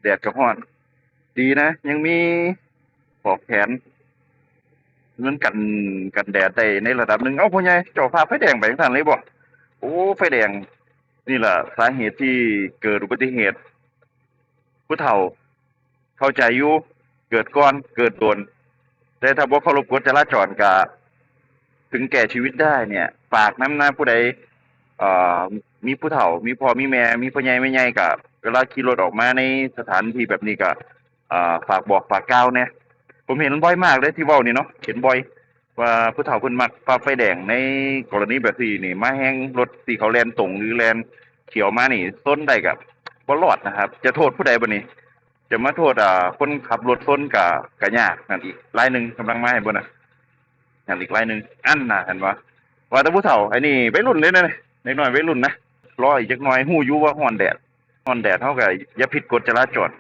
ແດດກໍຮ້ອນ ດີນະ ຍັງມີປອກແຂນ ມັນກັນ ກັນແດດໄດ້ໃນລະດັບໜຶ່ງ. ເອົ້າ ພໍ່ໃຫຍ່ ເຈົ້າຝ່າໄຟແດງໄປຈັ່ງຊັ້ນເລີຍບໍ? ໂອ້ ໄຟແດງ ນີ້ລະສາເຫດທີ່ເກີດອຸບັດຕິເຫດ. ຜູ້ເຖົ້າເຂົ້າໃຈຢູ່ ເກີດກ່ອນ ເກີດໂດນ ແຕ່ຖ້າບໍ່ເຄົາລົບກົດຈະລາຈອນກະເຖິງແກ່ຊີວິດໄດ້ເນຍ. ຝາກນຳນະ ຜູ້ໃດ ເອີ ມີຜູ້ເຖົ້າ ມີພໍ່ມີແມ່ ມີພໍ່ໃຫຍ່ແມ່ໃຫຍ່ ກະເວລາຂີ່ລົດອອກມາໃນສະຖານທີ່ແບບນີ້ກະ ເອີ ຝາກບອກຝາກກ່າວແດ່. ຜົມເຫັນບ່ອຍມາກເດ້ທີ່ເວົ້ານີ້ເນາະ ເຫັນບ່ອຍ ວ່າຜູ້ເຖົ້າເພິ່ນມັກຝ່າໄຟແດງໃນກໍລະນີແບບນີ້ນີ້ ມາແຮງລົດທີ່ເຂົາແລ່ນຕົງ ຫຼື ແລ່ນຂຽວມານີ້ ຊົນໄດ້ກະບໍ່ລອດນະຄັບ. ຈະໂທດຜູ້ໃດບາດນີ້? ຈະມາໂທດ ອ່າ ຄົນຂັບລົດຊົນກະ ກະຍາກ. ນັ້ນອີກລາຍໜຶ່ງ ກຳລັງມາໃຫ້ເບິ່ງນະ. ນັ້ນອີກລາຍໜຶ່ງ. ອັນນະ ເຫັນບໍ່? ວ່າແຕ່ຜູ້ເຖົ້າ ອັນນີ້ໄວລຸ້ນເດ້ນະ ເດັກນ້ອຍໄວລຸ້ນນະ. ລໍອີກຈັກໜ່ອຍ ຮູ້ຢູ່ວ່າຮ້ອນແດດ ຮ້ອນແດດ ເຮົາກະຢ່າຜິດກົດຈະລາຈອນ.